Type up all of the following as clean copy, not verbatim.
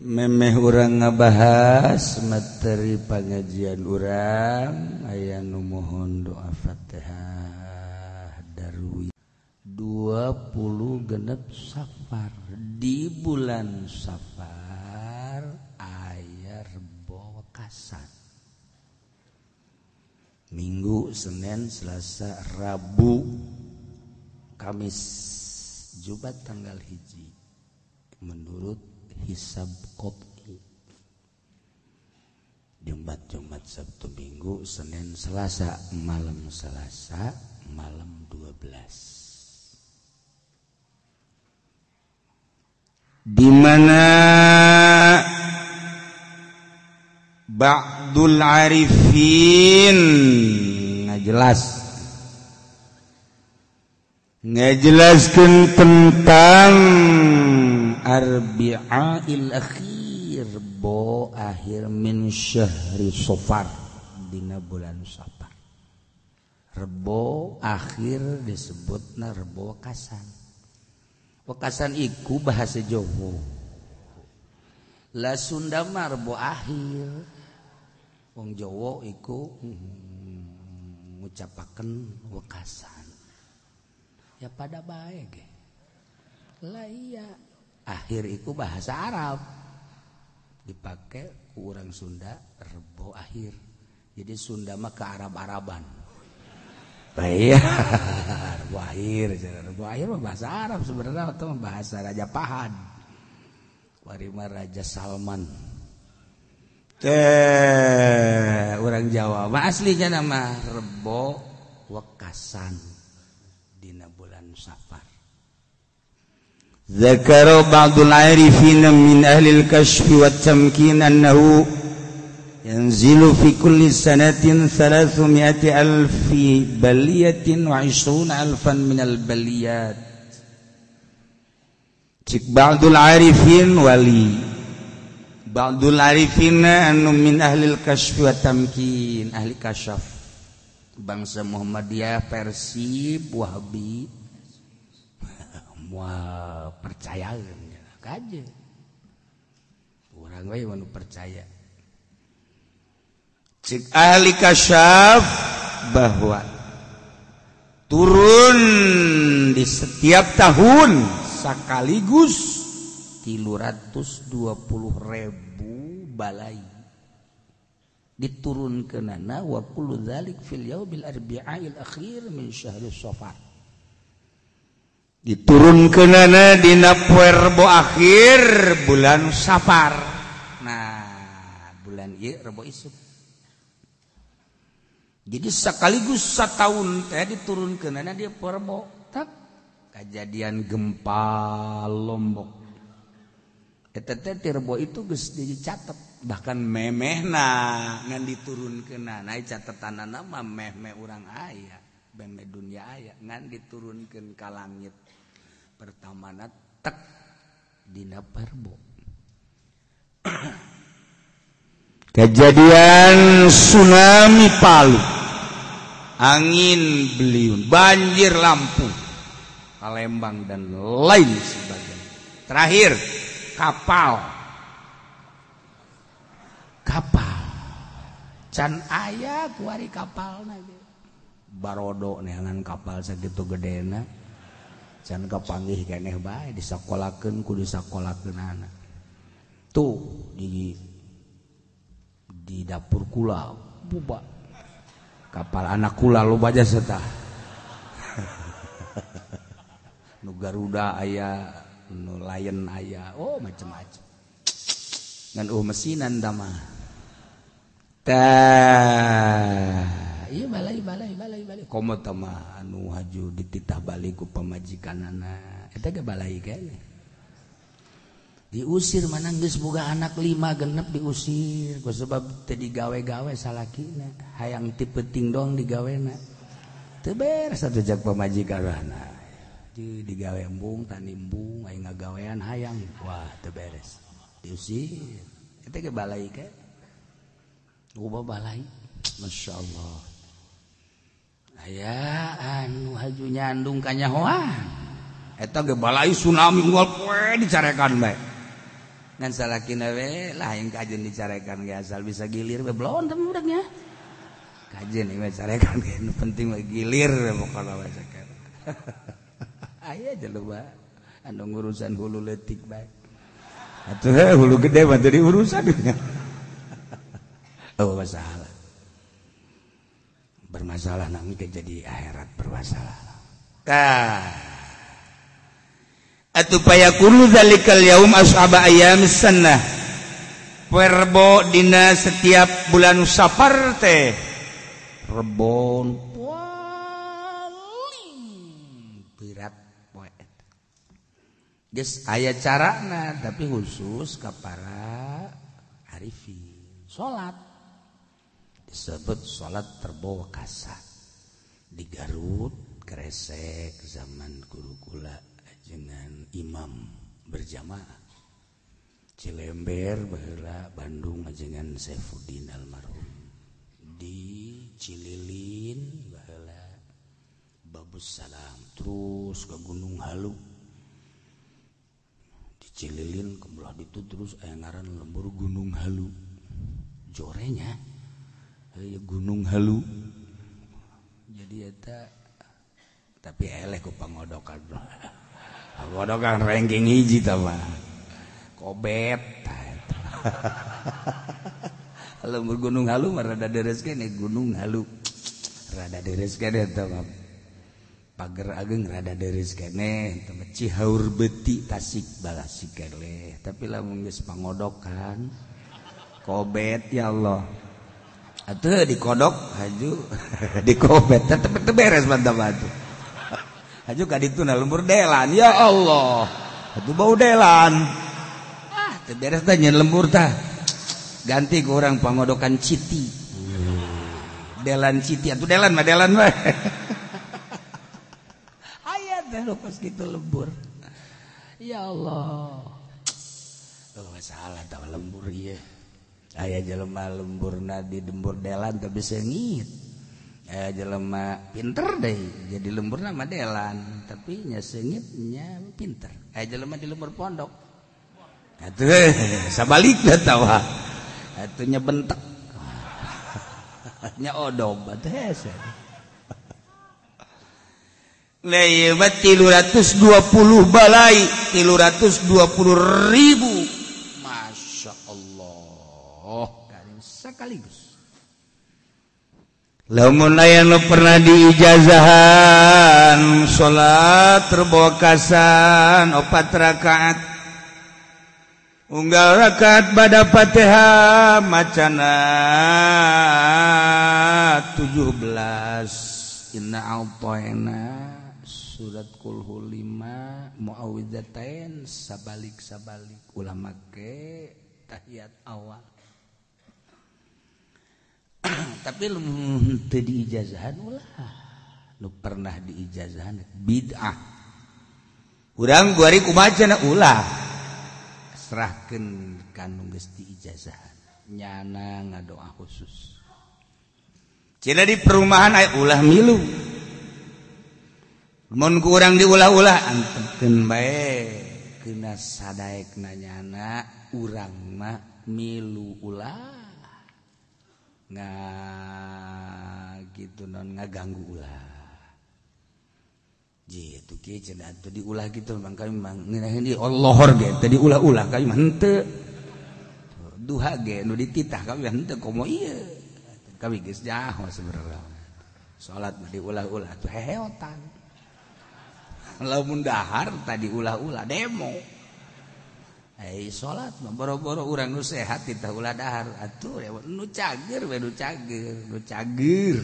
Memeh urang ngabahas materi pengajian urang aya nu mohon doa Fatihah darwi 20 genep Safar. Di bulan Safar aya Rebo Wekasan. Minggu, Senin, Selasa, Rabu, Kamis, Jumat tanggal 1 menurut hisab qot'i. Jumat, Jumat, Sabtu, Minggu, Senin, Selasa, malam Selasa, malam 12. Di mana ba'dul arifin ngajelaskeun tentang arbi'ail akhir, bo akhir min syahri Safar, dina bulan Safar. Rebo akhir disebutna Rebo Wekasan. Wekasan iku bahasa Jawa. Lah Sunda mah Rebo akhir. Wong Jawa iku ngucapaken wekasan. Ya pada bae ge. Lah iya, akhir iku bahasa Arab. Dipakai ku urang Sunda Rebo akhir. Jadi Sunda mah ke Arab-Araban. Iya, Rebo akhir, Rebo akhir mah bahasa Arab sebenarnya atau bahasa Raja Pahan. Warima Raja Salman. Teh, orang Jawa mah aslinya nama Rebo Wekasan dina bulan Safar. Dzakara ba'dul arifin min ahli al-kashf wa tamkin annahu yanzilu fi kulli sanatin 300,000 baliyatin wa 20,000 minal baliyat. Cik ba'dul arifin wali, ba'dul arifin anu min ahli al-kashf wa tamkin, ahli kasyaf bangsa Muhammadiyah versi Wahabi. Moal percaya kaje urang we nu percaya. Cik ahli kasyaf bahwa turun di setiap tahun sekaligus 320,000 balai diturunkeunana wa kullu dzalik fil yaumil arbi'il akhir min syahri Safar. Diturunkeunana dina poe Rebo akhir bulan Safar. Nah, bulan ieu Rebo isuk. Jadi sekaligus setahun teh diturunkeunana dia poe Rebo. Tak kejadian gempa Lombok. Eta teh ti Rebo itu geus dicatet, bahkan memehna ngan diturunkeunana catetanana mah meh-meh urang aya, meh dunya aya ngan diturunkeun ka langit. Pertamana tek dina Rebo. Kejadian tsunami Palu, angin beliung, banjir Lampung, Palembang dan lain sebagainya. Terakhir kapal. Kapal. Can aya kuari kapalna ge. Barodo neangan kapal sakitu gedena. Can kapanggih keneh bae disakolakeun ku disakolakeunana. Tuh di dapur kula buba. Kapal anak kula loba jasa tah. Nu Garuda aya, nu Lion aya, oh macam-macam. Ngan mesinan tah mah. Tah, ieu balai balai balai balai. Komo tah mah anu haju dititah balik ku pamajikanana. Eta ge balai keneh. Diusir mana geus boga anak 5 genep diusir ku sebab teu digawe-gawe salakina, hayang ti peuting doang digawena. Teu beres atuh jak pamajikanana. Di digawe embung tani embung aing ngagawean hayang, wah teu beres. Diusir. Eta ge balai ke. Loba balai. Masyaallah. Aya anu haju nyandung kanyahoan. Eta ge balai tsunami unggal poe dicarekan bae. Ngan salakina we lah yang kajen dicarekan ge asal bisa gilir we belon teh budaknya. Kajen ieu carekan ge nu penting mah gilir we pokona mah carekan. Aya jelema anu ngurusan hulu leutik bae. Atuh hulu gede mah teu diurusan. Oh masalah. Bermasalah nang jadi akhirat bermasalah. Tah atuh payakunu zalikal yaum ashaba ayyamis sanah. Rebo dina setiap bulan Safar teh rebon paling berat poe eta. Geus aya carana tapi khusus ka para arifin. Salat disebut salat Rebo Kasa. Di Garut Kresek zaman guru kula dengan imam berjamaah. Cilember baheula Bandung dengan Saifuddin almarhum. Di Cililin baheula Babus Salam terus ke Gunung Halu. Di Cililin ke belah ditu terus aya ngaran lembur Gunung Halu. Jorenya aya Gunung Halu. Jadi eta tapi eleh ku pangodokan. Pangodokan ranking hiji tah mah. Kobet eta. Lembur Gunung Halu mah rada deres keneh Gunung Halu. Rada deres keneh eta mah. Pager Ageng rada deres keneh eta mah Cihaur Beuti Tasik Balasik keleh. Tapi lamun geus pangodokan kobet ya Allah. Atuh dikodok haju dikobet tetep teu beres mantap atuh. Haju ka ditu na lembur delan ya Allah. Atuh bau delan. Ah teu beres teh nyen lembur tah. Ganti ku urang pangodokan Citi. Delan Citi atuh delan mah delan mah. Aya teh nu pas kitu lembur. Ya Allah. Oh masalah tah lembur ieu. Aya jelema lemburna di lembur delan tapi seungit. Aya jelema pinter deui jadi lemburna mah delan tapi nya seungit nya pinter. Aya jelema di lembur pondok. Atuh sabalikna tawa. Atuh nya bentek. Nya odob atuh hese. Leuwat 320 balai 320 ribu. Masya Allah. Sekaligus. Lamun aya nu pernah diijazahan salat Rebo Kasan 4 rakaat. Unggal rakaat bada Fatihah macana 17 inna a'tayna surat kulhu 5 muawwidzatain sabalik-sabalik ulah make tahiyat awal. Tapi lu teu diijazahan ulah. Lu pernah diijazahan bid'ah. Urang guari kumaha cenah ulah. Serahkeun ka nu geus diijazahan. Nyana ngadoa khusus. Cenah di perumahan aya ulah milu. Mun ku urang diulah-ulah antepkeun bae keuna sadaekna nyana urang mah milu ulah. Nggak gitu non ngaganggu ulah. Ji itu kieu cenah atuh diulah gitu mang kami mah ngeunaheun di Allahor ge teu diulah-ulah kami mah henteu. Duha ge nu dititah kami mah henteu komo ieu. Kami geus nyaho sebenarnya. Salat mah diulah-ulah tuh heheotan. Lamun dahar tadi ulah-ulah demo. Salat mah boro-boro urang nu sehat titah ulah dahar atuh nu cager we nu cager nu cager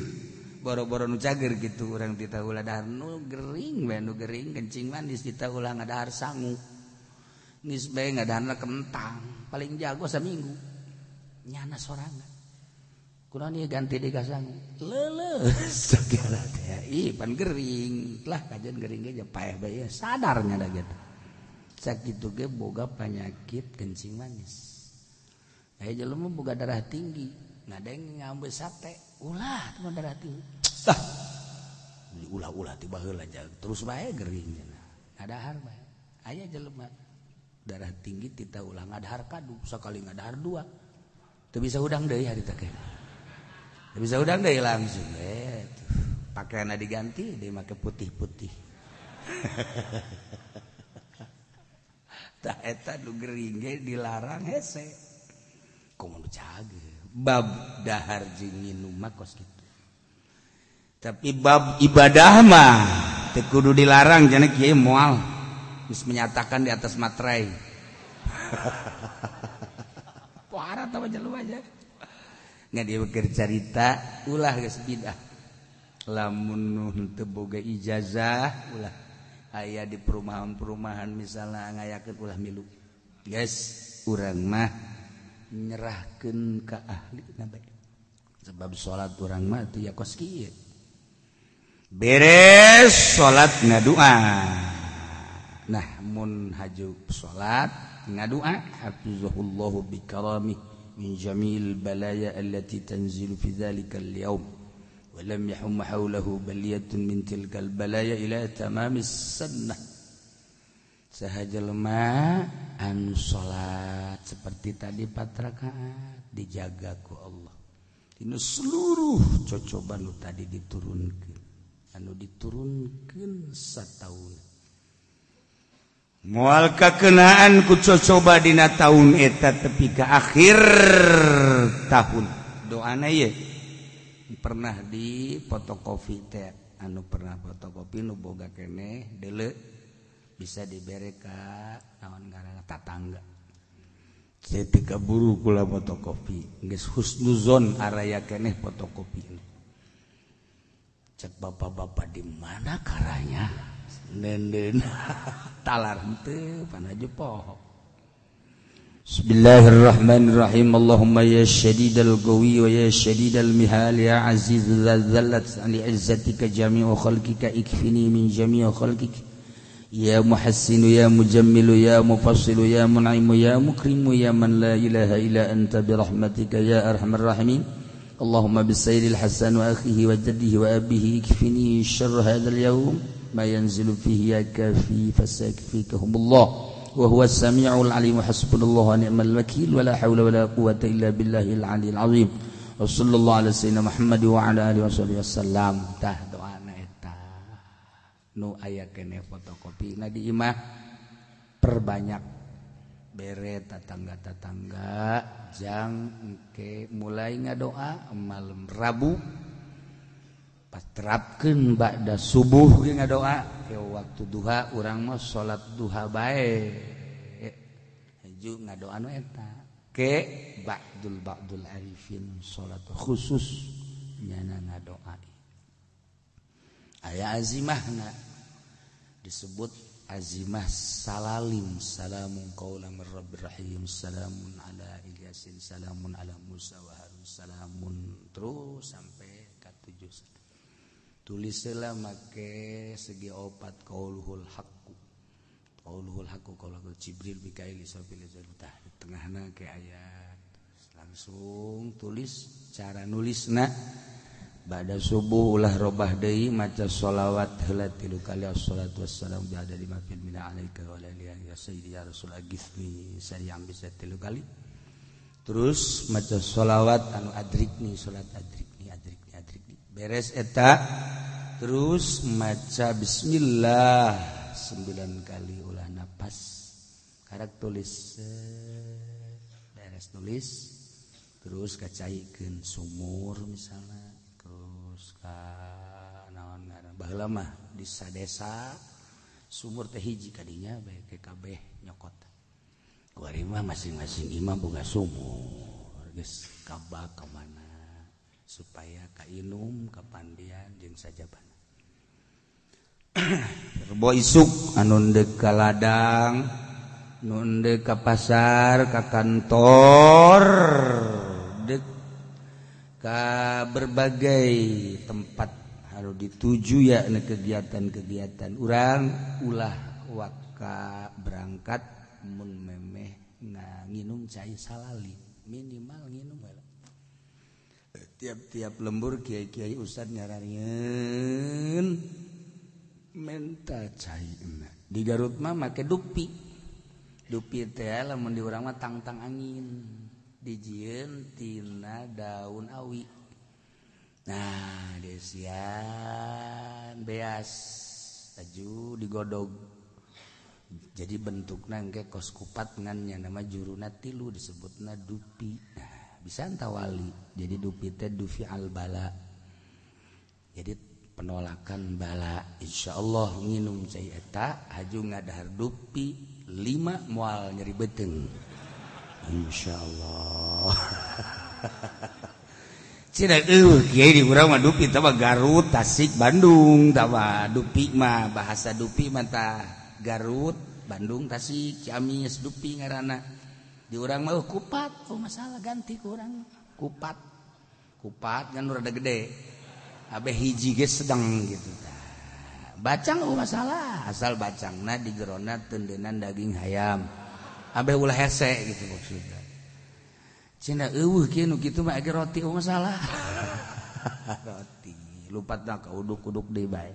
boro-boro nu cager gitu urang titah ulah dahar nu gering we nu gering kencing manis titah ulah ngadahar sangu geus bae ngadaharna kentang paling jago saminggu nyana sorangan kunaon ieu ganti deui ka sangu leuleus segala teh ih pan gering lah kajian gering ge paeh bae sadar nya da gitu. Sakitu ge boga penyakit kencing manis. Aya jelema boga darah tinggi, ngadeng ngambil sate, ulah teh darah tinggi. Tah. Ulah-ulah ti baheula terus bae gering cenah. Ngadahar bae. Aya jelema Darah tinggi tita ulah ngadahar kadu, sakali ngadahar dua. Teu bisa hudang deui harita teh. Teu bisa hudang deui langsung pakaianna diganti deui make putih-putih. Tah eta nu gering ge dilarang hese. Komo nu cager. Bab dahar jeung nginum mah kos kitu. Tapi bab ibadah mah teu kudu dilarang cenah kiai moal. Geus menyatakan di atas materai. Pohara tah jelema aja. Nggak dia keur carita ulah geus bidah. Lamun nu teu boga ijazah ulah aya di perumahan-perumahan misalnya ngayakeun ulah milu. Geus urang mah nyerahkeun ka ahli bae. Sebab salat urang mah teu ya kos kieu. Beres salat ngadua. Nah, mun haju salat ngadua hafizahullahu bikarami min jamil balaya allati tanzilu fi dzalikal yaum wa lam yahum hawlahu baliyatun min tilkal balaya ila tamamis sunnah. Saha jelema anu salat seperti tadi 4 rakaat dijaga ku Allah. Dina seluruh cocoban nu tadi diturunkeun, anu diturunkeun sataun. Moal kakenaan ku cocoba dina taun eta tepi ka akhir tahun. Doana ye pernah di fotokopi teh, anu pernah fotokopi nu boga keneh deuleu bisa dibere ka naon ngaranna tatangga. Ketika buru kula fotokopi geus husnuzon araya keneh fotokopi. Cek bapak-bapak di mana karanya? Nenden talar henteu panaju poho. Bismillahirrahmanirrahim. Allahumma ya syadidal qawi wa ya syadidal mihal ya aziz dzallat li izzatika jami'u khalqika ikfini min jami'i khalqika ya muhassinu ya mujammilu ya mufassilu ya mun'imu ya mukrimu ya man la ilaha illa anta bi rahmatika ya arhamar rahimin. Allahumma bisayyidil hasan wa akhihi wa jaddihi wa abihi ikfini syarra hadzal yaum ma yanzilu fihi ya kafi fasakfikahumullah wa huwa as-sami'ul 'alim. Hasbunallahu wa ni'mal wakil wa la haula wa la quwwata illa billahil 'aliyil 'azim. Wa sallallahu ala sayyidina Muhammad wa ala alihi washabihi wasallam. Tah doana eta nu aya keneh fotokopi na di imah perbanyak bere tatangga-tatangga jang engke mulai ngadoa malam Rabu paterapkeun ba'da subuh ge ngadoa ke waktu duha urang mah salat duha bae haju ngadoa nu eta ke ba'dul arifin salat khusus nyana ngadoa aya azimahna disebut azimah salalim salamun qaulan mir rabbir rahim salamun ala Ilyasin salamun ala Musa wa Harun salamun terus sampai ka 7. Tulislah make segi opat qauluhul haqqu qauluhul Jibril Mikail Israfil tah di tengahna ke ayat langsung tulis cara nulisna. Ba'da subuh ulah robah deui maca sholawat heula 3 kali assalatu wassalamu bi adadi ma fil mina alaika wa ala alihi ya sayyidi ya rasul agisni sari'an bisa 3 kali. Terus maca sholawat anu adrikni salat adrikni adrikni adrikni beres eta terus maca bismillah 9 kali ulah napas karak tulis beres tulis terus kacaikeun sumur misalnya terus ka naon ngaran baheula mah di sadesa sumur teh hiji kadinya bae ke kabeh nyokot. Kuari mah masing-masing imah boga sumur geus kabak ka mana supaya kainum kapandian jeung sajabana. Rebo isuk anu deuk ka ladang, nu deuk ka pasar, ka kantor, deuk ka berbagai tempat harus dituju ya kegiatan-kegiatan urang ulah waka berangkat mun memeh nginum cai salali minimal nginum heula. Tiap-tiap lembur kiai-kiai ustad nyararieun menta cai. Di Garut mah make dupi. Dupi teh lamun di urang mah tangtang angin dijieun tina daun awi. Nah, desian beas aju digodog. Jadi bentukna engke kos kupat ngan nya nama juruna tilu disebutna dupi. Nah, bisa tawali. Jadi dupi teh dufi al bala. Jadi penolakan bala. Insyaallah nginum cai eta haju ngadahar dupi 5 moal nyeri beuteung. Insyaallah. Cina kiai di urang mah dupi tah Garut, Tasik, Bandung tah dupi mah bahasa dupi mah tah Garut, Bandung, Tasik, Ciamis dupi ngaranna. Di urang mah kupat, oh masalah ganti ku urang kupat. Kupat kan rada gede. Abe hiji ge sedang gitu tah. Bacang oh masalah, asal bacangna di jerona tendenan daging hayam. Abe ulah hese gitu maksudna. Cina eueuh kieu nu kitu mah age roti oh masalah. Roti lupatna ka uduk-uduk deui bae.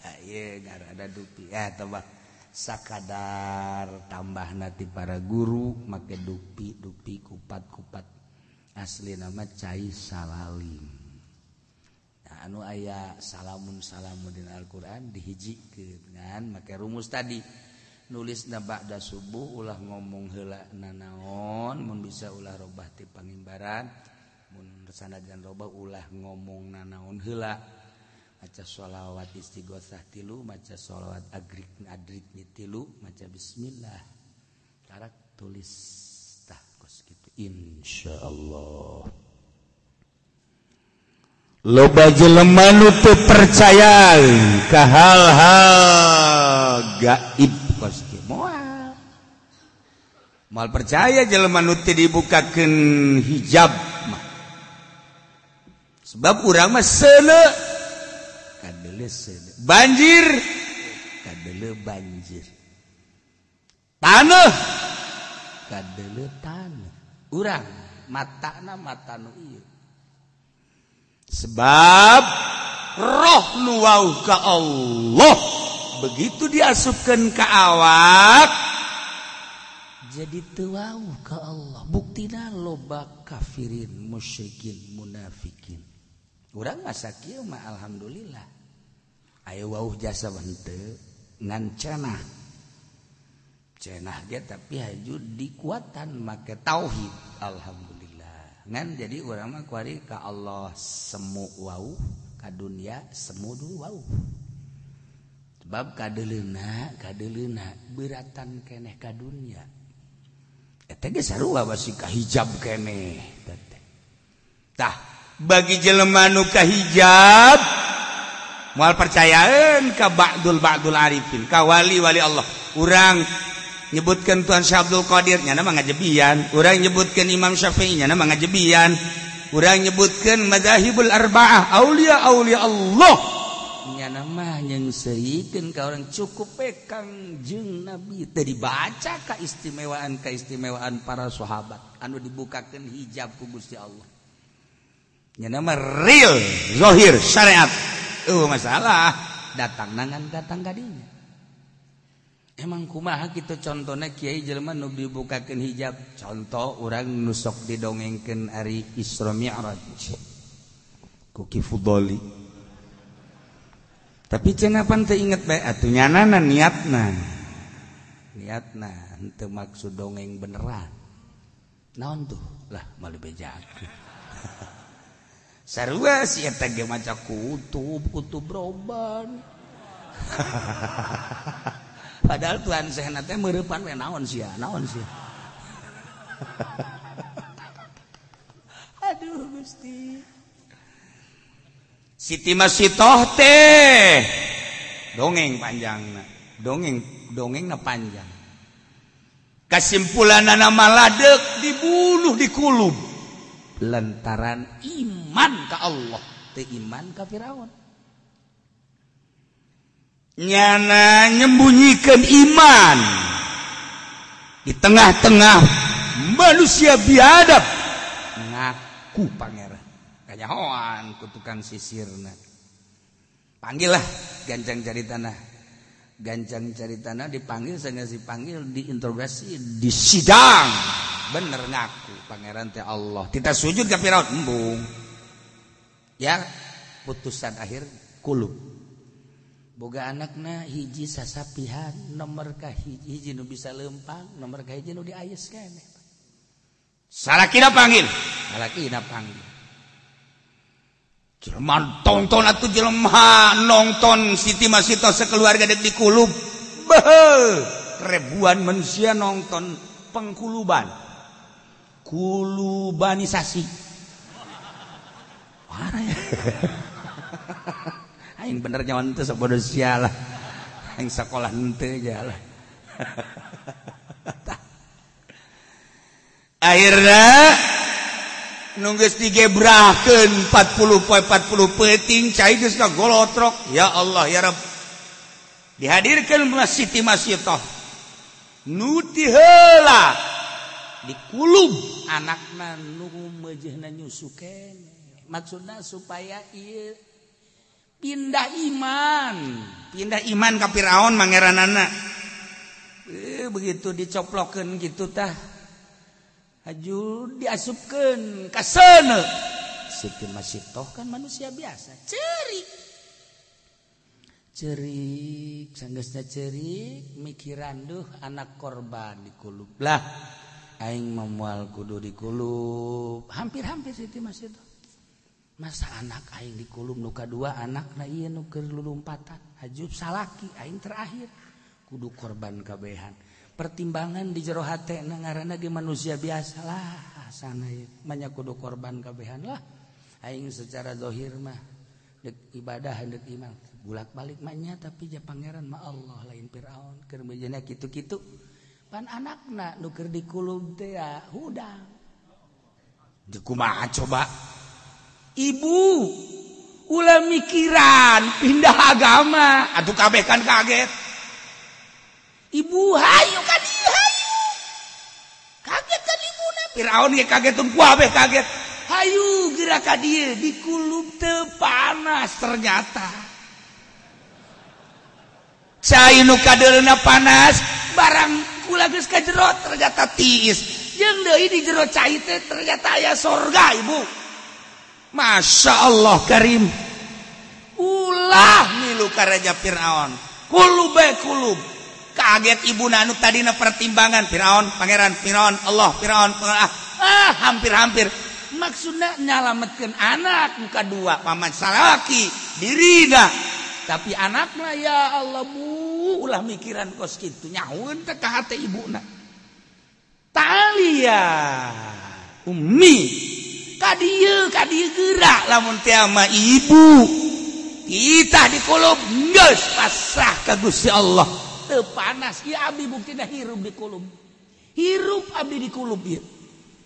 Tah ieu ngarana dupi. Tah sakadar tambahna ti para guru make dupi, dupi kupat-kupat. Asli nama cai salalim. Nah, anu aya salamun salamun dina Al-Qur'an dihijikeun ngan make rumus tadi. Nulisna ba'da subuh ulah ngomong heula nanaon mun bisa ulah robah ti pangimbaran mun sanajan robah ulah ngomong nanaon heula maca sholawat istighotsah tilu maca sholawat agrik adrik tilu maca bismillah karak tulis tah kos kitu insyaallah. Loba jelema nu teu percaya ka hal-hal gaib kos kieu moal. Moal percaya jelema nu teu dibukakeun hijab mah. Sebab urang mah seuleuh kadeuleu seuleuh. Banjir kadeuleu banjir. Taneuh kadeuleu taneuh. Urang matana mata nu ieu. Sebab roh nu wauh ka Allah begitu diasupkeun ka awak jadi teu wauh ka Allah. Buktina loba kafirin, musyrikin, munafikin. Urang masa kieu mah alhamdulillah. Aya wauh jasa henteu ngan cenah. Cenah ge tapi haju dikuatan make tauhid alhamdulillah. Ngan jadi urang mah kuari ka Allah semu wauh, ka dunia semu du wauh. Sebab kadeuleuna, kadeuleuna beratan keneh ka dunia. Eta ge sarua basi ka hijab keneh teh. Tah, bagi jelema nu ka hijab moal percayaeun ka ba'dul ba'dul arifin, ka wali-wali Allah. Urang nyebutkan Tuhan Syekh Abdul Qadir nyana mah ngajebian, urang nyebutkan Imam Syafi'i nyana mah ngajebian, urang nyebutkan madzahibul arba'ah aulia aulia Allah nyana mah nyeungseurikeun ka urang cukup we Kangjeng Nabi teu dibaca kaistimewaan-kaistimewaan para sahabat anu dibukakeun hijab ku Gusti Allah. Nyana mah real zahir syariat. Masalah datang nangan datang kadinya. Emang kumaha kitu contohna kiai jelema nu dibukakeun hijab? Contoh urang nu sok didongengkeun ari Isra Mi'raj ku Ki Fudoli. Tapi cenah pan teu inget bae atuh nyanana niatna. Niatna henteu maksud dongeng beneran. Naon tuh? Lah malu bejakeun. Sarua si eta ge maca kutub, kutub roban. Padahal Tuhan sehna teh meureupan we naon sia, naon sia. Aduh Gusti. Siti Masitoh teh dongeng panjangna, dongeng dongengna panjang. Kasimpulanana maladek dibunuh dikulub lantaran iman ka Allah, teu iman ka Firaun. Nyana nyembunyikan iman di tengah-tengah manusia biadab ngaku pangeran kanyahoan ku tukang sisirna. Panggillah gancang cari tanah Gancang caritana dipanggil sanggeus dipanggil diinterogasi di sidang. Bener ngaku pangeran teh Allah. Kita sujud ka Firaun embung. Ya, putusan akhir kulub. Boga anakna hiji sasapihan nomor ka hiji, hiji nu bisa leumpang, nomor ka hiji nu diayes keneh. Salakina panggil, salakina panggil. Jelema tonton atuh jelema nonton Siti Masito sekeluarga dek dikulub. Beuh, ribuan manusia nonton pengkuluban. Kulubanisasi. Parah ya. Aing bener nyawan teu sok bodoh sia lah. Aing sakolah henteu lah. Akhirna nunggus digebrahkeun 40 poe 40 peuting cai geus kagolotrok. Ya Allah ya Rabb. Dihadirkeun Siti Masitoh. Nu ti heula dikulub anakna nu meujeuhna nyusu keneh. Maksudna supaya ieu pindah iman ka Firaun mangeranana. Begitu dicoplokeun kitu tah haju diasupkeun ka seuneu. Siti Masitoh kan manusia biasa, cerik. Cerik, sanggeusna cerik, mikiran duh anak korban dikulub. Lah, aing moal kudu dikulub. Hampir-hampir Siti Masitoh. Masa anak aing dikulub nu kadua anakna ieu nu keur lulumpatan. Haju salaki aing terakhir kudu korban kabehan. Pertimbangan di jero hate na ngaranna ge manusia biasa lah sana ieu banyak kudu korban kabehan lah. Aing secara zahir mah dek ibadah dek iman bolak-balik mah nya tapi ja pangeran mah Allah lain Firaun keur meujeuhna kitu-kitu. Pan anakna nu keur dikulub teh ya hudang. Kumaha coba? Ibu ulah mikiran pindah agama atuh kabeh kan kaget. Ibu hayu ka dieu hayu. Kaget kan ibuna. Firaun ge kaget teu kabeh kaget. Hayu geura ka dieu dikulub teu panas ternyata. Cai nu kadeulna panas barang kula geus ka jero ternyata tiis. Jeung deui di jero cai teh ternyata aya sorga ibu. Masya Allah karim. Ulah milu ka Raja Firaun. Kulub bae kulub. Kaget ibu nanu tadina pertimbangan Firaun, pangeran Firaun, Allah Firaun, hampir-hampir. Maksudna nyalametkeun anak nu kadua paman salaki dirina. Tapi anakna ya Allah bu, ulah mikiran kos kitu nyahueun teh ka hate ibuna. Talia ummi kadieu geura lamun teh mah ibu. Kita dikulub geus pasrah ka Gusti Allah. Teu panas ieu abdi buktina hirup dikulub. Hirup abdi dikulub ieu.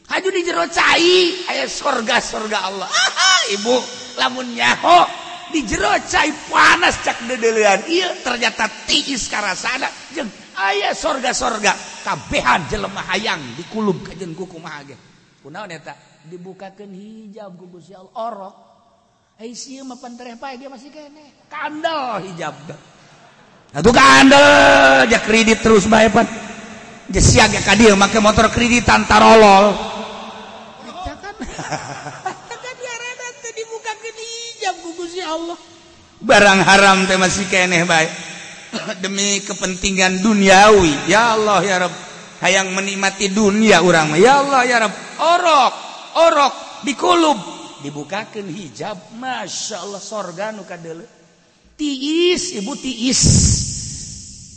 Haju di jero cai aya sorga-sorga Allah. Ah, ibu lamun nyaho di jero cai panas cak deudeulean ieu ternyata tiis karasana jeung aya sorga-sorga kabehan jelema hayang dikulub ka jeung kumaha ge. Kunaon eta? Dibukakeun hijab ku Gusti Allah orok. Ai sieun mah pantereh pae ge masih keneh. Kandel hijab. Atuh kandel ja kredit terus bae pan. Ja sia ge ka dieu make motor kreditan tarolol. Eta kan. Kan diarana teh dibukakeun hijab ku Gusti Allah. Barang haram teh masih keneh bae. Demi kepentingan duniawi. Ya Allah ya Rabb. Hayang menikmati dunia urang mah. Ya Allah ya Rabb. Orok, orok dikulub, dibukakeun hijab, masya Allah sorga nu kadeuleu. Tiis, ibu tiis.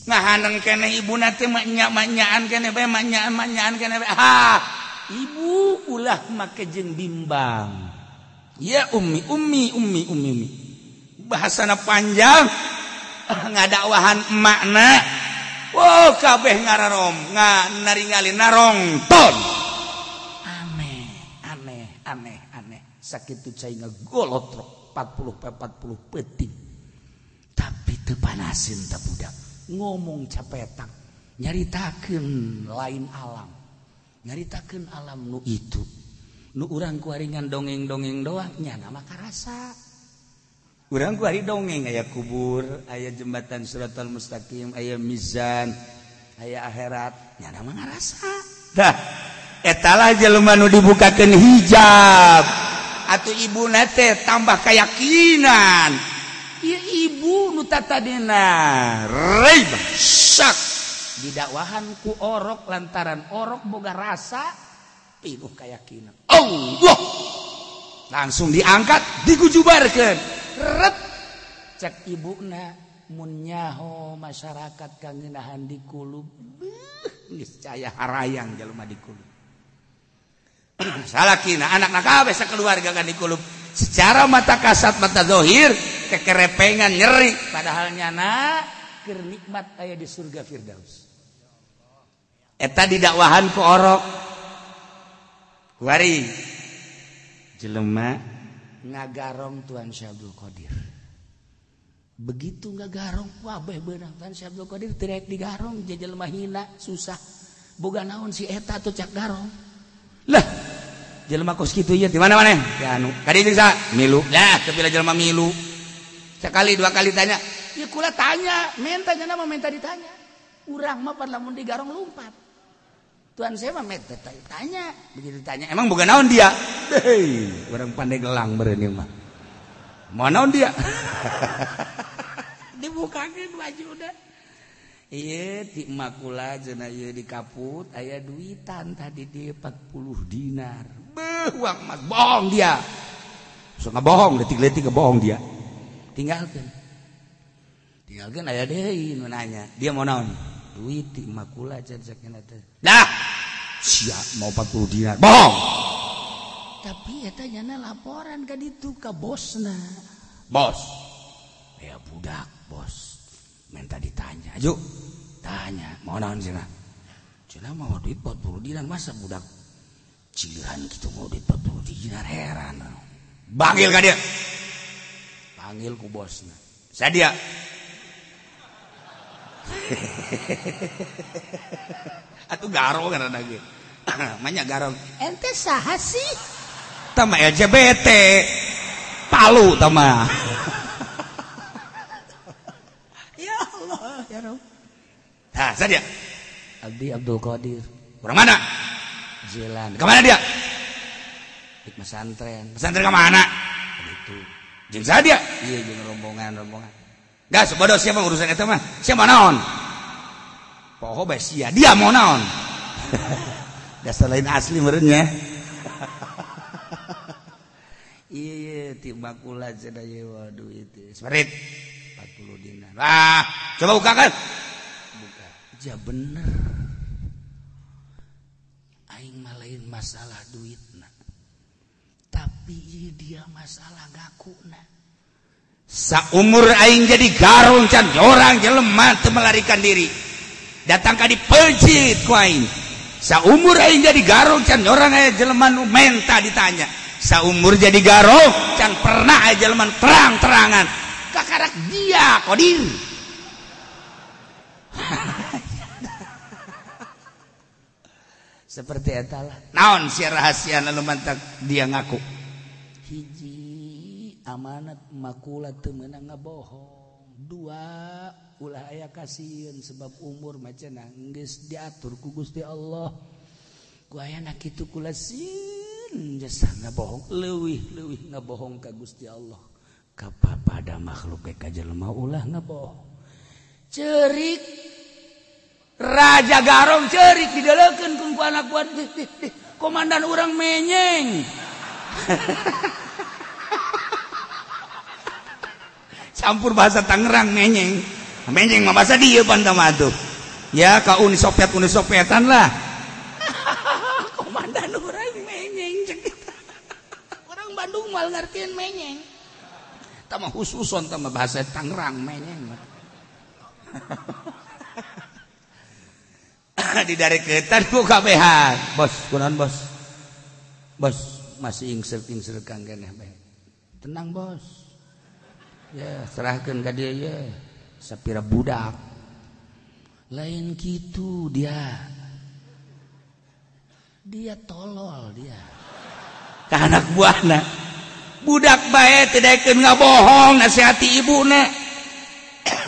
Ngahaneng keneh ibuna teh mak-nyaan keneh bae, mak-nyaan keneh bae. Ah, ibu ulah make jeung bimbang. Ya ummi, ummi, ummi, ummi, ummi. Bahasana panjang, ngadakwahan emakna. Wow, kabeh ngararom, naringali narongton. Aneh, aneh, aneh, aneh. Sakitu cai ngagolotrok 40 peuting. Tapi teu panasin teh budak. Ngomong capetang, nyaritakeun lain alam. Nyaritakeun alam nu itu. Nu urang kuaringan dongeng-dongeng doang nyana mah karasa. Urang ku ari dongeng aya kubur, aya jembatan Shiratal Mustaqim, aya mizan, aya akhirat, nyana mah ngarasa. Dah, etalah jelema nu dibukakeun hijab. Atuh ibuna teh tambah keyakinan. Ieu ibu nu tatadina raib syak didakwahan ku orok lantaran orok boga rasa pinuh keyakinan. Allah langsung diangkat digujubarkeun. Ret cek ibuna mun nyaho masyarakat kangenahan di kulub geus caya harayang jelema di kulub. Salakina anakna kabeh sakeluarga kan di kulub. Secara mata kasat mata zahir kekerepengan nyeri padahal nyana keur nikmat aya di surga Firdaus. Eta didakwahan ku orok. Kuari jelema ngagarong Tuan Syekh Abdul Qadir. Begitu ngagarong wabeh beunang Tuan Syekh Abdul Qadir teu rek digarong jelema hina susah. Boga naon si eta atuh cak garong. Lah jelema kos kitu ieu di mana-mana? Ya anu ka dieu sa milu. Lah teu pila jelema milu. Sekali dua kali tanya, ya kula tanya, menta nya mah menta ditanya. Urang mah pan lamun digarong lumpat. Tuan saya mah menta tanya, begitu ditanya, emang boga naon dia? Hei, orang pandai gelang meureun ieu mah. Mau naon dia? Dibukakeun baju udah. Ieu ti makula cenah ieu di kaput aya duitan tadi di 40 dinar. Beuh, uang emas bohong dia. So ngabohong, detik-detik ngebohong dia. Tinggalkeun. Tinggalkeun aya deui nu nanya. Dia mau naon? Duit ti makula cenah teh. Dah. Siap mau 40 dinar. Bohong. Tapi eta nyana laporan ka ditu ka bosna. Bos. Ya budak, bos. Minta ditanya. Ayo. Tanya, mau naon cenah? Cenah mau duit 40 dinar masa budak cilihan kitu mau duit 40 dinar heran. Panggil ka dia. Panggil ku bosna. Sadia. Atuh garong karena ge. Manya garong. Ente saha sih? Tama LGBT. Palu tama. Ya Allah, ya Rabb. Nah, sadia. Abdi Abdul Qadir. Orang mana? Jalan. Kemana dia? Di pesantren. Pesantren ke mana? Itu. Jeung sadia? Iya, jeung rombongan-rombongan. Gas bodoh siapa urusan eta mah? Siapa naon? Poho bae sia, dia mau naon? Dasar lain asli meureun nya. Iya, ti makula cenah ieu waduh itu. Seperit 40 dinar. Wah, coba bukakan. Buka. Ja bener. Aing mah lain masalah duitna. Tapi ieu dia masalah ngakuna. Saumur aing jadi garong can orang jelema teu melarikan diri. Datang ka dipeuncit ku aing. Saumur aing jadi garong can orang aya jelema nu menta ditanya. Saumur jadi garong can pernah aya jelema terang-terangan. Kakarak dia Qadir. Seperti eta lah. Naon sia rahasia anu mantak dia ngaku? Hiji amanat makula teu meunang ngabohong. Dua, ulah aya kasieun sebab umur mah cenah geus diatur ku Gusti Allah. Ku ayana kitu kula sieun jasa ngabohong, leuwih-leuwih ngabohong ka Gusti Allah. Ka pada makhluk ka jelema ulah ngabohong. Cerik Raja Garong cerik didelekeun ku anak buah komandan urang menyeng. Campur bahasa Tangerang menyeng. Menyeng mah bahasa dieu pan tah tuh. Ya ka Uni Soviet Uni Sovietan lah. Komandan urang menyeng cek kita. Urang Bandung moal ngartieun menyeng. Tah mah khususon tah mah bahasa Tangerang menyeng mah. Didareketan ku kabehan. Bos, kunaon bos? Bos, masih ingsel-ingsel kang keneh bae. Tenang bos. Ya, serahkan ke dia ya. Sapira budak. Lain gitu dia. Dia tolol dia. Ka anak buahna. Budak bae teu daekeun ngabohong nasihati ibuna.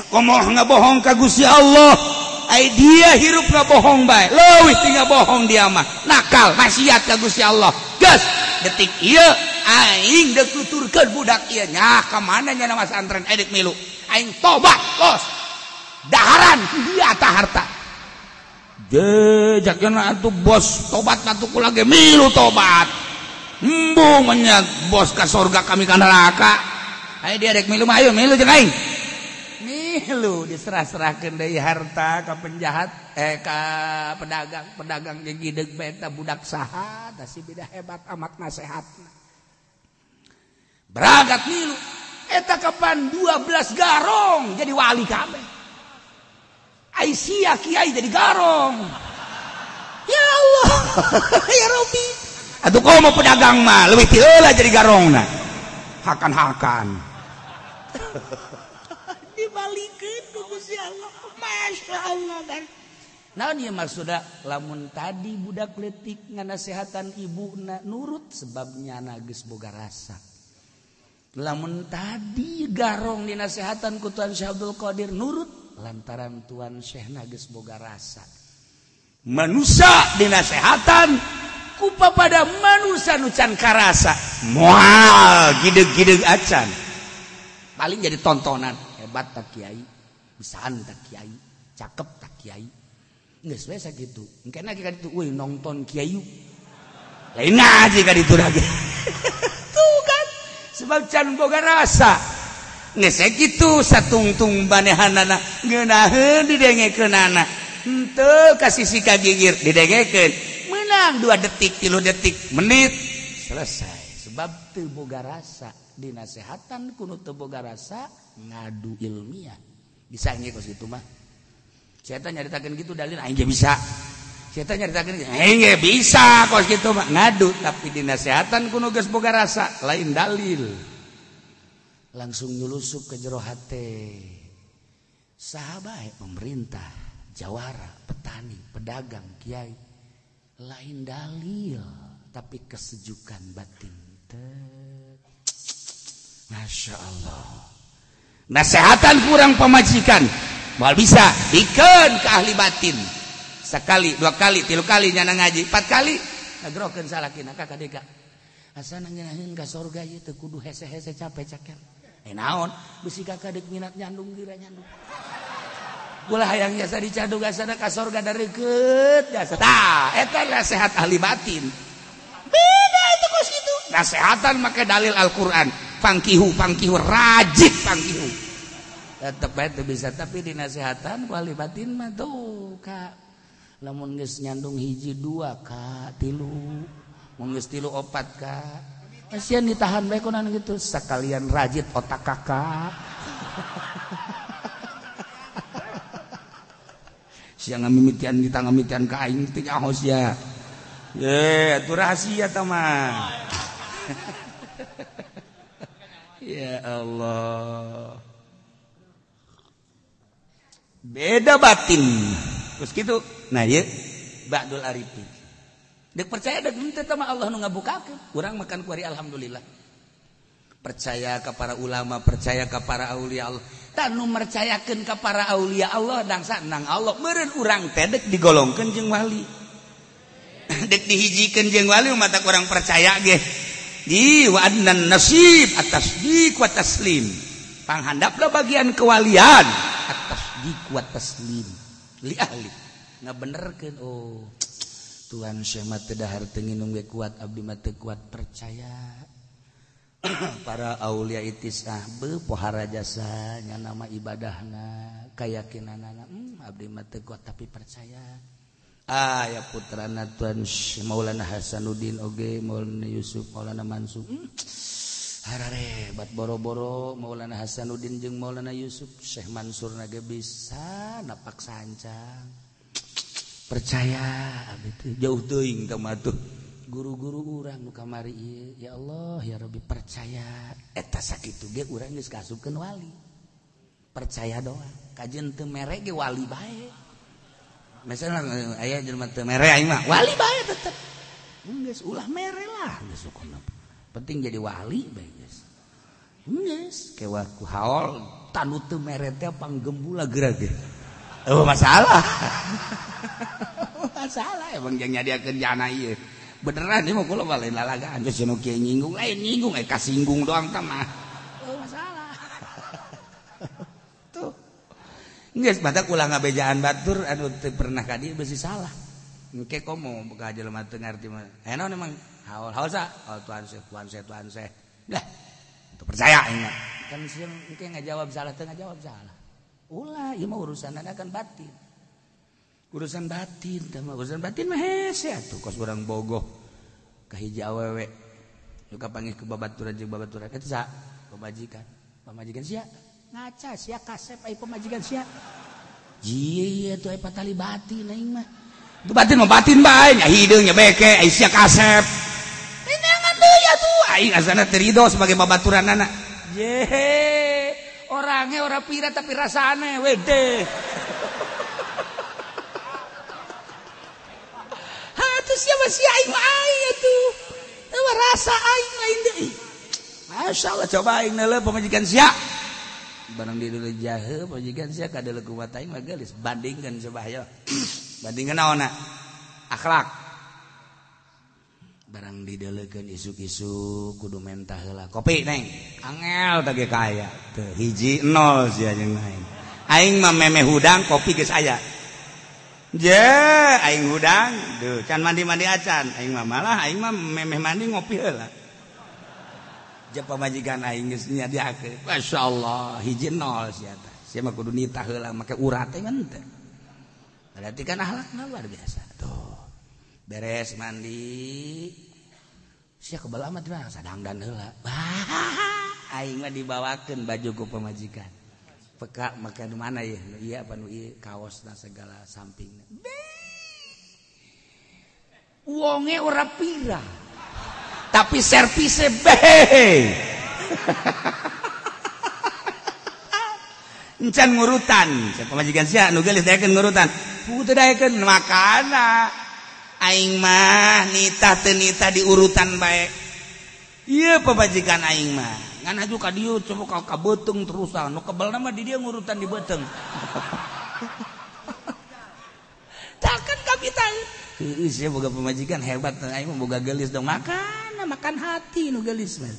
Komo ngabohong ka Gusti Allah. Ai dia hirup ngabohong bae. Leuwih ti ngabohong dia mah. Nakal maksiat ka Gusti Allah. Geus detik ieu aing deuk tuturkeun budak ieu nya ka mana nya nama santren edek milu. Aing tobat los. Daharan dia ta harta. Jejakna atuh bos tobat atuh kula ge milu tobat. Embung menyat bos ka sorga kami ka neraka. Ayo dia rek milu mah ayo milu jeung aing. Milu diserah-serahkeun deui harta ka penjahat ka pedagang, pedagang ge gideg bae eta budak saha tah si beda hebat amat nasehatna. Berangkat milu eta kapan 12 garong jadi wali kabeh. Ai sia kiai jadi garong. Ya Allah, ya Rabbi. Atuh komo pedagang mah leuwih ti heula jadi garongna. Hakan-hakan. Dibalikeun ku Gusti Allah. Masya Allah kan. Naon ieu maksudna lamun tadi budak leutik nganasehatan ibuna nurut sebab nyana geus boga rasa. Lamun tadi garong dinasehatan ku Tuan Syekh Abdul Qadir nurut lantaran Tuan Syekhna geus boga rasa. Manusia dinasehatan kupa pada manusia nu can karasa moal gideg-gideg acan paling jadi tontonan hebat tak kiai bisaan tak kiai cakep tak kiai geus we sakitu engkena ka ditu euy nonton kiai lain ngaji ka ditu lagi tuh kan sebab can boga rasa geus sakitu satungtung banehanana ngeunaheun didengekeunana henteu ka sisi ka gigir didengekeun menang 2 detik, 3 detik, menit selesai. Sebab teu boga rasa dinasehatan kuno teu boga rasa ngadu ilmiah. Bisa nge kos kitu mah. Setan nyaritakeun kitu dalil aing ge bisa. Setan nyaritakeun aing ge bisa kos kitu mah ngadu tapi dinasehatan kuno geus boga rasa lain dalil. Langsung nyulusup ke jero hate. Saha bae pemerintah, jawara, petani, pedagang, kiai lain dalil tapi kesejukan batin. Masya Allah. Nasehatan kurang pemajikan moal bisa bikeun ke ahli batin. Sekali, 2 kali, 3 kali nyana ngaji, 4 kali ngagrokeun salakina ka kadeka. Asa ngeunaheun ka sorga ieu teu kudu hese-hese capek caker. Naon bisi kakak deuk minat nyandung geura nyandung. Ulah hayang jasa dicadug asana ka sorga dareukeut jasa. Tah, eta nasihat ahli batin. Beda itu kos kitu. Nasehatan make dalil Al-Qur'an. Pangkihu, pangkihu rajit pangkihu. Tetep bae teu bisa tapi dinasehatan ku ahli batin mah tuh ka lamun geus nyandung 1 2 ka 3, mun geus 3 4 ka. Kasihan ditahan bae kunaon gitu sekalian rajit otak kakak. Siang ngamimitian kita ngamimitian ka aing teh nyaho sia. Ye, atuh rahasia tah mah. Ya Allah. Beda batin. Terus kitu. Nah ieu Ba'dul Arifin. Dek percaya dek henteu tah mah Allah nu ngabukakeun. Urang makan kuari alhamdulillah. Percaya ka para ulama, percaya ka para aulia Allah. Tanu mercayakeun ka para aulia Allah dangsa nang Allah meureun urang teh dek digolongkeun jeung wali. Dek dihijikeun jeung wali mata kurang percaya ge. Di wa annan nasib atasdiq wa taslim. Panghandapna bagian kewalian atasdiq wa taslim li ahli. Ngabenerkeun oh Tuhan Syekh mah teu dahar teu nginum ge kuat abdi mah teu kuat percaya. Para aulia itisah pohara jasa nya nama ibadahna kayakinanana abdi mah teu kuat tapi percaya. Ah ya putrana Tuan Maulana Hasanuddin oge Maulana Yusuf Maulana Mansur hararebat boro-boro Maulana Hasanuddin jeung Maulana Yusuf Syekh Mansur na ge bisa napak sancang percaya abdi teh jauh teuing teh mah tuh guru-guru urang nu kamari ieu ya Allah ya Rabbi percaya eta sakitu ge urang geus kasupkeun wali percaya doang kajeun teu mere ge wali bae misalnya aya jelema teu mere aing mah wali bae tetep geus ulah mere lah geus sukuna Penting jadi wali bae geus. Geus kewa ku haol tanu teu mere teh panggembula geura ge. Oh masalah. Masalah emang jeung nyadiakeun jana ieu. Beneran ieu mah kula mah lain lalagaan geus nu kieu nyinggung lain nyinggung kasinggung doang tah mah. Oh masalah. Tuh. Geus batak ulah ngabejaan batur anu teu pernah ka dieu beusi salah. Engke komo boga jelema teu ngarti mah. Eh naon emang haol haol sa? Haol tuan seh, tuan seh, tuan seh. Dah. Teu percaya aing mah. Kan sieun engke ngajawab salah teu ngajawab salah. Ulah ieu mah urusanna kan batin. Urusan batin teh mah urusan batin mah hese atuh kos urang bogoh ka hiji awewe. Nu kapanggih ku babaturan jeung babaturan eta sa pamajikan. Pamajikan sia ngaca sia kasep ai pamajikan sia. Jieu atuh ai patali batin aing mah. Itu batin mah batin bae nya hideung nya beke ai sia kasep. Nenangan deui atuh aing asana teu rido sebagai babaturanana. Jehe orangnya ora pira tapi rasane wede. Ha atuh sia mah sia aing mah aing atuh. Teu rasa aing lain deui. Masyaallah coba aing neuleuh pamajikan sia. Barang di dulu jahe pamajikan sia kadeuleuh kumaha aing mah geulis bandingkeun coba hayo. Bandingkeun naonna? Akhlak. Barang dideleukeun isuk-isuk kudu mentah heula kopi neng. Angel teh ge kaya. Teu hiji nol sia jeung aing. Aing mah memeh hudang kopi geus aya. Je, aing hudang, duh can mandi-mandi acan. Aing mah malah aing mah memeh mandi ngopi heula. Je pamajikan aing geus nyadiakeun. Masyaallah, hiji nol sia teh. Sia mah kudu nitah heula make urat teh mah teu. Berarti kan akhlakna luar biasa. Tuh. Beres mandi. Sia kebal amat mah sadangdan heula. Aing mah dibawakeun baju ku pamajikan. Peka make nu mana ieu? Nu ieu apa nu ieu kaosna segala sampingna. Wonge ora pira. Tapi servise be. Encan ngurutan. Sia pamajikan sia nu geulis daekeun ngurutan. Puguh teu daekeun makana. Aing mah nitah teu nitah diurutan bae. Ieu pamajikan aing mah. Ngan aju ka dieu coba ka beuteung terusan. Nu kebelna mah di dieu ngurutan di beuteung. Takkan kapitan. Heueuh sia boga pamajikan hebat aing mah boga geulis dong. Makan makan hati nu geulis mah.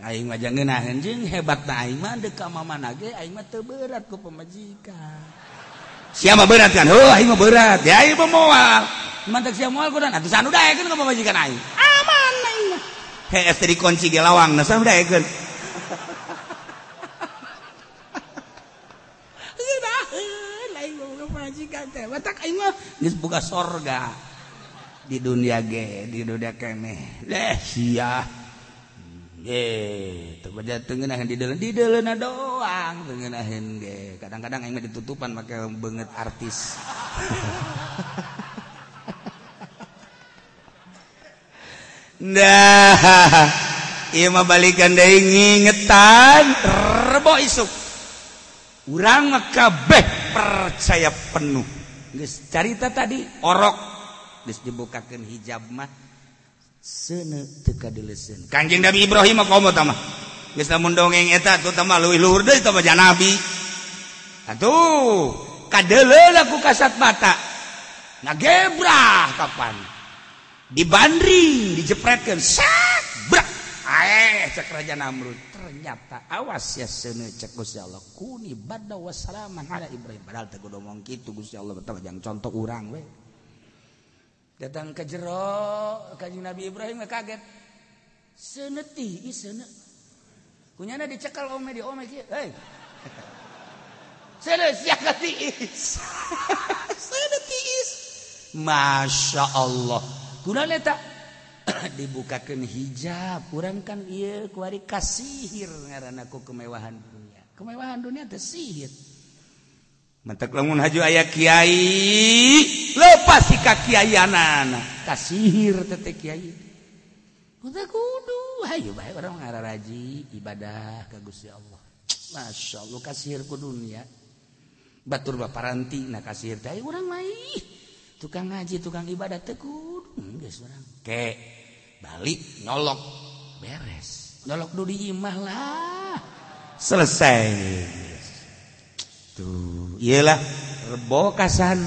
Aing mah ngeunaheun jeung hebatna aing mah deuk ka mamana ge aing mah teu berat ku pamajikan. Sia mah berat kan? Heuh aing mah berat. Ya aing mah moal. Mantak sia moal kudan atuh sanu daekeun ka pamajikan aing. Aman aing mah. Hees teh dikunci ge lawang, nah sanu daekeun. Ngeunaheun aing boga pamajikan teh. Batak aing mah geus boga sorga. Di dunia ge, di dunia keneh. Leh sia. Teu baja teu ngeunaheun di deuleuna doang teu ngeunaheun ge. Kadang-kadang aing mah ditutupan make beungeut artis. Nah, ieu mah balikan deui ngingetan rebo isuk. Urang mah kabeh percaya penuh. Geus carita tadi orok geus dibukakeun hijab mah seuneu teu kadeuleseun. Kangjeng Nabi Ibrahim mah komo tah mah. Geus lamun dongeng eta tuh tah mah leuwih luhur deui tah mah janabi. Atuh kadeuleun ku kasat mata. Ngagebrah kapan? Dibandring, dijepretkeun, sak, brak. Aeh, cek Raja Namrud. Ternyata awas ya seuneu cek Gusti Allah. Kuni badda wassalaman ala Ibrahim. Padahal teu kudu ngomong kitu Gusti Allah teh jang contoh urang we. Datang ke jero Kanjeng Nabi Ibrahim kaget. Seuneu tiis seuneu. Kunyana dicekal ome di ome kieu. Hei. Seuneu sia ka tiis. Seuneu tiis. Masya Allah. Kunaon eta dibukakeun hijab urang kan ieu kuari kasihir ngaranna ku kemewahan dunia. Kemewahan dunia teh sihir. Mentek lamun haju aya kiai lepas si ka kiaianana kasihir teh teh kiai. Kudu kudu hayu bae urang ngararaji ibadah ka Gusti Allah. Masyaallah kasihir ku dunia. Batur baparanti na kasihir teh urang mah tukang ngaji tukang ibadah teh kudu geus urang. Ke balik nyolok beres. Nyolok du di imah lah. Selesai. Tuh, iyalah rebo kasan.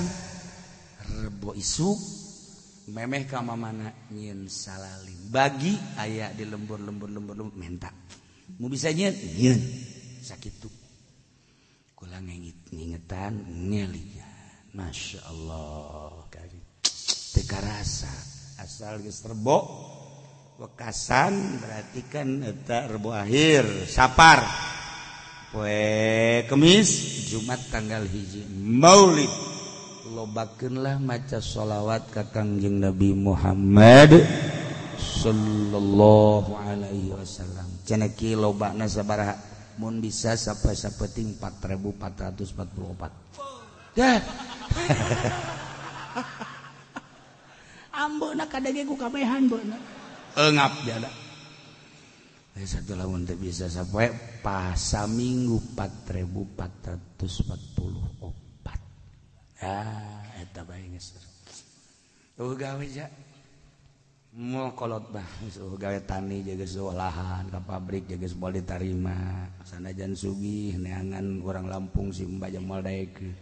Rebo isuk memeh ka mamana nyieun salalim. Bagi aya di lembur-lembur lembur-lembur menta. Mu bisa nyieun? Nyieun. Sakitu. Kula ngingetan ngelian. Masya Allah kali. Teu karasa asal geus rebo wekasan berarti kan eta rebo akhir sapar. Poe Kemis Jumat tanggal 1 Maulid. Lobakeunlah maca sholawat ka Kangjeng Nabi Muhammad sallallahu alaihi wasallam. Cenah ki lobana sabaraha? Mun bisa sampai sapeting 4444. Dah. Ambeuna kadege ku kabehan beuna. Engap jada. Satu lamun teu bisa sapoe pasaminggu 4444. Ah, eta bae geus. Eueuh gawe ja. Moal kolot bah, geus eueuh gawe tani jaga lahan ka pabrik jaga moal ditarima. Sanajan sugih neangan urang Lampung simba jeung moal daekeun.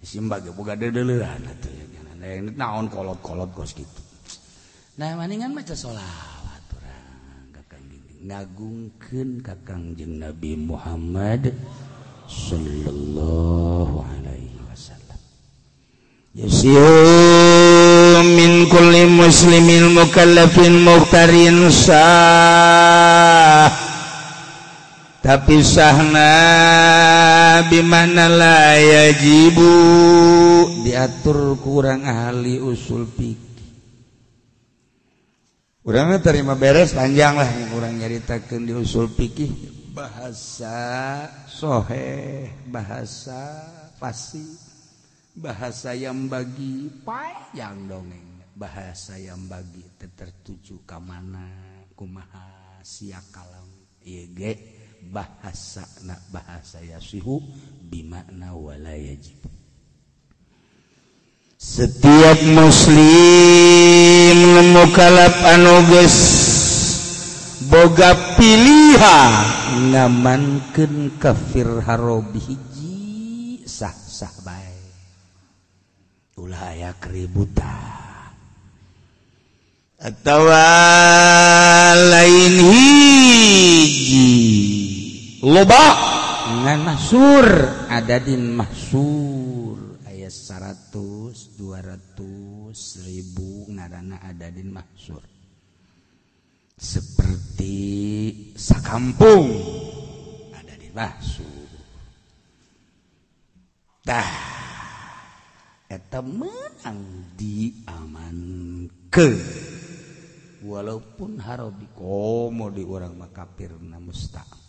Simba ge boga deudeuleun atuh ya. Naon kolot-kolot kos kitu. Nah, maningan maca sholawat urang ka Kangjeng ngagungkeun ka Kangjeng Nabi Muhammad sallallahu alaihi wasallam. Yasiu min kulli muslimin mukallafin muqtarin sah. Tapi sahna bimana la yajibu diatur kurang ahli usul fikih. Urang terima beres panjang lah urang nyaritakeun di usul fikih bahasa soheh, bahasa fasih, bahasa yang bagi panjang dongeng, bahasa yang bagi tertuju ka mana kumaha sia kalam ieu ge bahasa na bahasa yasihu bimakna wala yajib. Setiap muslim mukallaf anu geus boga pilihan ngamankeun kafir harobi hiji sah-sah bae. Ulah aya keributan atawa lain hiji loba ngan mahsur adadin mahsur aya 100 200 1000 ngaranna adadin mahsur seperti sakampung adadin mahsur tah eta meunang diamankeun walaupun harobi komo di urang mah kafirna musta'am.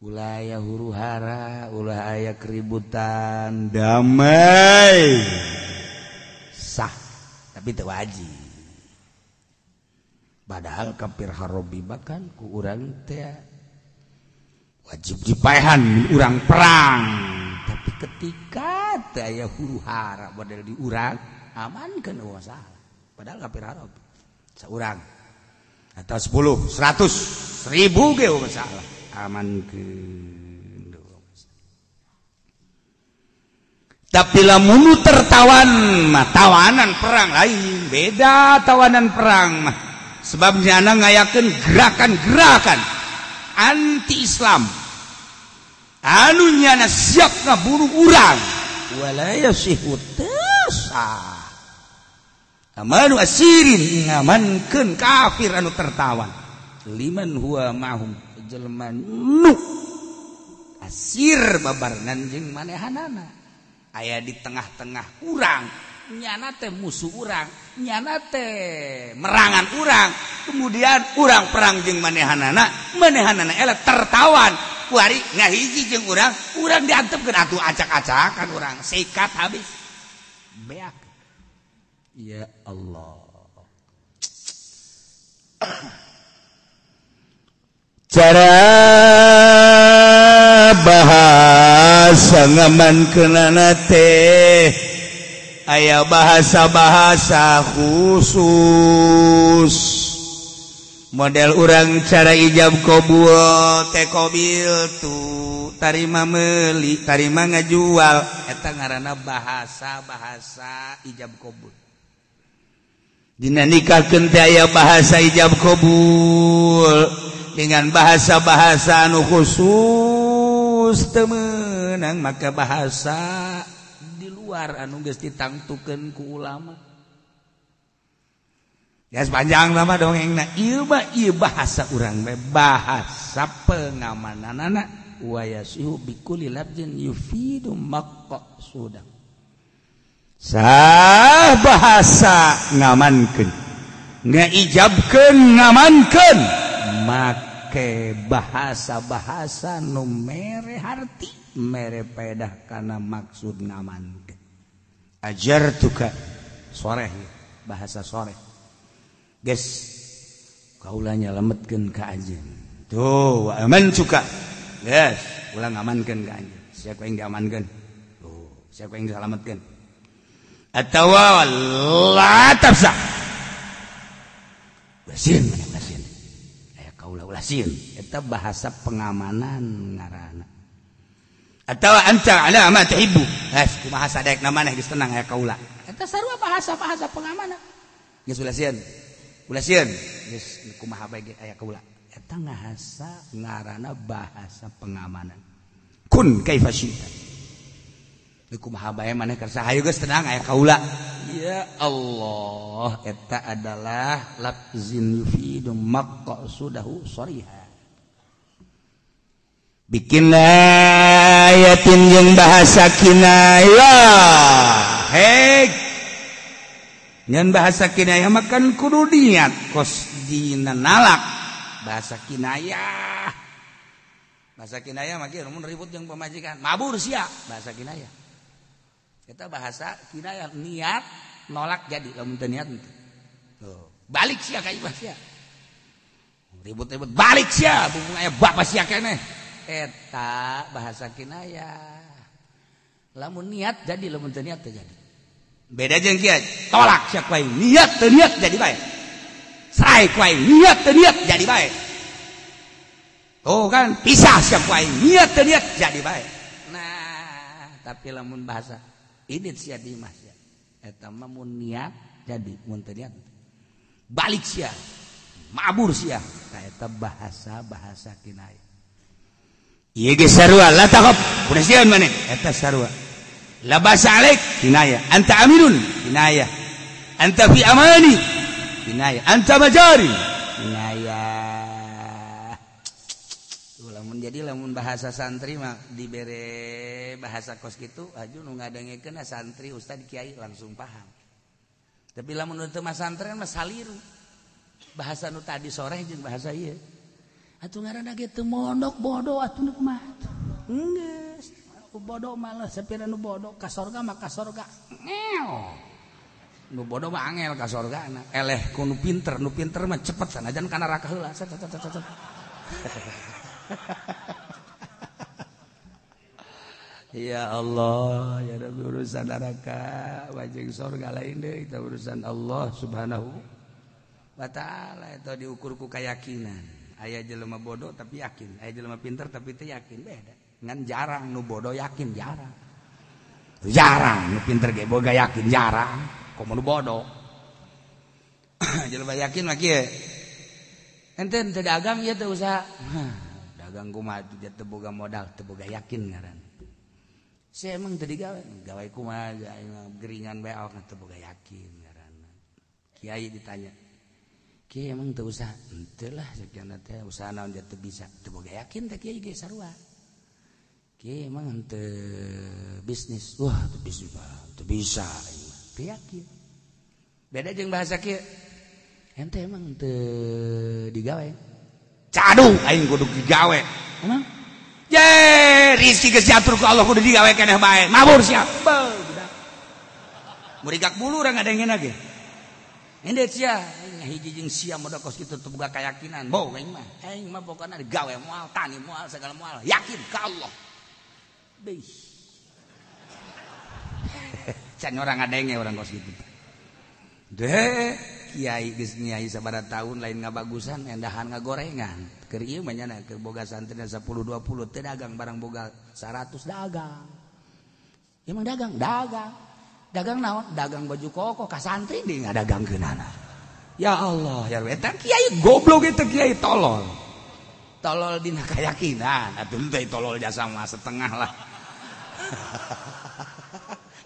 Ulah aya huru hara, ulah aya keributan, damai sah tapi teu wajib. Padahal kafir harobi bahkan ku urang teh wajib dipaehan urang perang. Tapi ketika teu aya huru hara model di urang amankeun eueuh salah. Padahal kafir harobi saurang atau 10, 100, 1000 ge eueuh salah. Amankeun. Tapi lamun tertawan mah tawanan perang lain, beda tawanan perang mah. Sebab nyana ngayakeun gerakan-gerakan anti Islam. Anu nyana siap ngabunuh urang. Wala yasihu tasa. Amanu asirin ngamankeun kafir anu tertawan. Liman huwa ma'hum jelema nu asir babarengan jeung manehanana aya di tengah-tengah urang nyana teh musuh urang nyana teh merangan urang kemudian urang perang jeung manehanana manehanana eleh tertawan kuari ngahiji jeung urang urang diantepkeun atuh acak-acakan urang sikat habis beak. Ya Allah. Cara bahasa ngamankeunana teh aya bahasa-bahasa khusus. Model urang cara ijab qabul teh qabil tu tarima meuli tarima ngajual eta ngaranna bahasa-bahasa ijab qabul. Dina nikahkeun teh aya bahasa ijab qabul dengan bahasa-bahasa anu khusus teu meunang maka bahasa di luar anu geus ditangtukeun ku ulama. Ya sepanjang lama dongengna ieu mah ieu bahasa urang bae bahasa pengamananana wa yasihu bikulli lafzin yufidu maqsudah. Sah bahasa ngamankeun ngaijabkeun ngamankeun make bahasa-bahasa nu mere harti mere pedah kana maksud ngamankeun. Ajartuka soreh bahasa soreh. Guys, kaula nyalametkeun ka anjeun. Tuh, wa amantuka. Guys, ulah ngamankeun ka anjeun. Siapa yang diamankeun? Tuh, siapa yang disalametkeun? Atawa la tafsa. Ulah sieun maneh ulah sieun. Aya kaula ulah sieun. Eta bahasa pengamanan ngaranna. Atawa anta ala ma tuhibbu. Guys, kumaha sadaekna maneh geus tenang aya kaula. Eta sarua bahasa-bahasa pengamanan. Geus ulah sieun. Ulah sieun geus kumaha bae ge aya kaula. Eta ngahasa ngaranna bahasa pengamanan. Kun kaifa syi'ta. Kumaha bae maneh kersa hayu geus tenang aya kaula. Ya Allah, eta adalah lafzin yufidu maqsudahu shariha. Bikin ayatin jeung bahasa kinayah. Hei. Ngan bahasa kinayah makan kudu niat kos dina nalak bahasa kinayah. Bahasa kinayah mah kieu mun ribut jeung pamajikan, mabur sia bahasa kinayah. Eta bahasa kinayah niat nolak jadi lamun teu niat henteu. Tuh, balik sia ka imah sia. Ribut-ribut balik sia, bumbung aya bapak sia keneh. Eta bahasa kinayah. Lamun niat jadi lamun teu niat teu jadi. Beda jeung kieu, tolak sia ku aing, niat teu niat jadi bae. Sae ku aing, niat teu niat jadi bae. Tuh kan, pisah sia ku aing, niat teu niat jadi bae. Nah, tapi lamun bahasa idit sia di imah sia. Eta mah mun niat jadi, mun teu niat balik sia, mabur sia. Tah eta bahasa-bahasa kinayah. Ieu ge sarua, la takhaf, kudu sieun maneh, eta sarua. La basa alaik kinayah, anta aminun kinayah, anta fi amani kinayah, anta majari kinayah. Tuh lamun jadi lamun bahasa santri mah dibere bahasa kos kitu aju nu ngadengekeun santri ustad kiai langsung paham. Tapi lamun teu mah santri mah saliru. Bahasa nu tadi sore jeung bahasa ieu. Atuh ngaranna ge teu mondok bodoh atuh nu kumaha tuh. Geus bodoh malah sapira nu bodoh ka sorga mah ka sorga ngeo. Nu bodoh mah angel ka sorga na. Eleh ku nu pinter mah cepet sanajan ka neraka heula. Ya Allah, ya Rabbi urusan neraka wajeng sorga lain deui kita urusan Allah Subhanahu wa taala eta diukur ku keyakinan. Aya jelema bodoh tapi yakin, aya jelema pinter tapi teu yakin beda. Ngan jarang nu bodoh yakin jarang. Jarang nu pinter ge boga yakin jarang, komo nu bodoh. Jelema yakin mah kieu. Ente teu dagang ieu teu usaha. Dagang kumaha teu boga modal, teu boga yakin ngaran. Saya emang teu digawe, gawe kumaha aing geringan bae awak teu boga yakin ngaranna. Kiai ditanya, "Kiai emang teu usaha?" "Henteu lah sakieu teh usaha naon teu bisa." Teu boga yakin teh kiai ge sarua. Kiai emang henteu bisnis. Wah, teu bisnis mah teu bisa aing mah. Teu yakin. Beda jeung bahasa kieu. Ente emang teu digawe. Cadu aing kudu digawe. Emang? Ye, rizki geus diatur ku Allah kudu digawe keneh bae. Mabur sia. Beuh, budak. Murigak bulu urang ngadengena ge. Ende sia, hiji jeung sia modal kos kitu teu boga keyakinan. Boh aing mah. Aing mah pokona digawe moal, tani moal, segala moal. Yakin ka Allah. Beuh. Can orang ngadenge urang kos kitu. Deh, Kiai geus nyai sabaraha tahun lain ngabagusan endahan ngagorengan. Keur ieu mah nya keur boga santri 10 20 teu dagang barang boga 100 dagang. Emang dagang, dagang. Dagang naon? Dagang baju koko ka santri deui ngadagangkeunana. Ya Allah, ya eta kiai goblok eta kiai tolol. Tolol dina keyakinan, atuh teh tolol jasa mah setengah lah.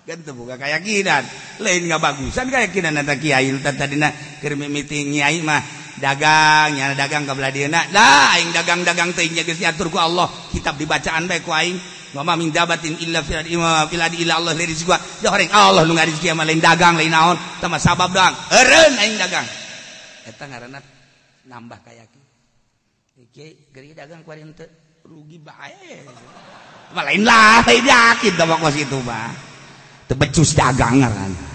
Kan teu boga keyakinan, lain ngabagusan keyakinan eta kiai teh tadina keur mimiti nyai mah dagang, nya dagang ka belah dieuna. Dah aing dagang-dagang teh nya geus diatur ku Allah, kitab dibacaan bae ku aing. Wa ma min dabatin illa fil illa Allah rizqa. Ya horeng Allah nu ngarizki mah lain dagang lain naon, tah mah sabab doang. Eureun aing dagang. Eta ngaranna nambah kayakin. Kiai geri dagang kuari henteu rugi bae. Mah lain lah, lain yakin tah mah kos kitu mah. Teu becus dagang ngaranna.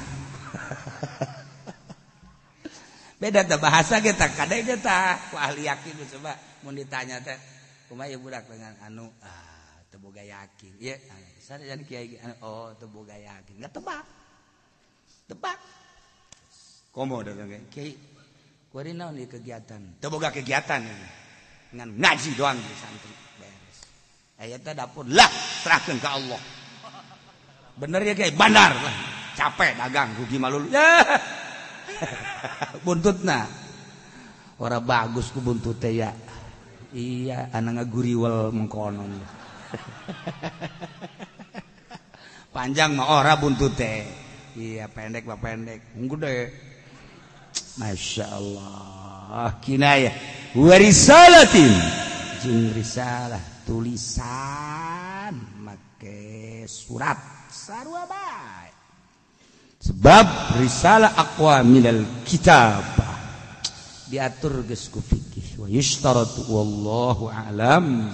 Beda teh bahasa ge tah kade ge tah ku ahli yakin coba mun ditanya teh kumaha ieu budak dengan anu teu boga yakin. Ieu sanajan kiai oh teu boga yakin. Enggak tebak. Tebak. Komo dagang kiai kuari naon ieu kegiatan? Teu boga kegiatan ini. Ngan ngaji doang di santri beres. Aya teh dapur lah serahkeun ka Allah. Bener ya kiai? Benar lah. Capek dagang rugi malulu. Ya. Buntutna ora bagus ku buntut teh ya. Iya, ana ngaguriwel mengkonon. Panjang mah ora buntut teh. Iya, pendek mah pendek. Gede. Masya Allah. Kinayah wa risalatin jeung risalah tulisan make surat sarua bae. Sebab risalah aqwa minal kitab diatur geus ku fikih wa yushtaratu wallahu a'lam.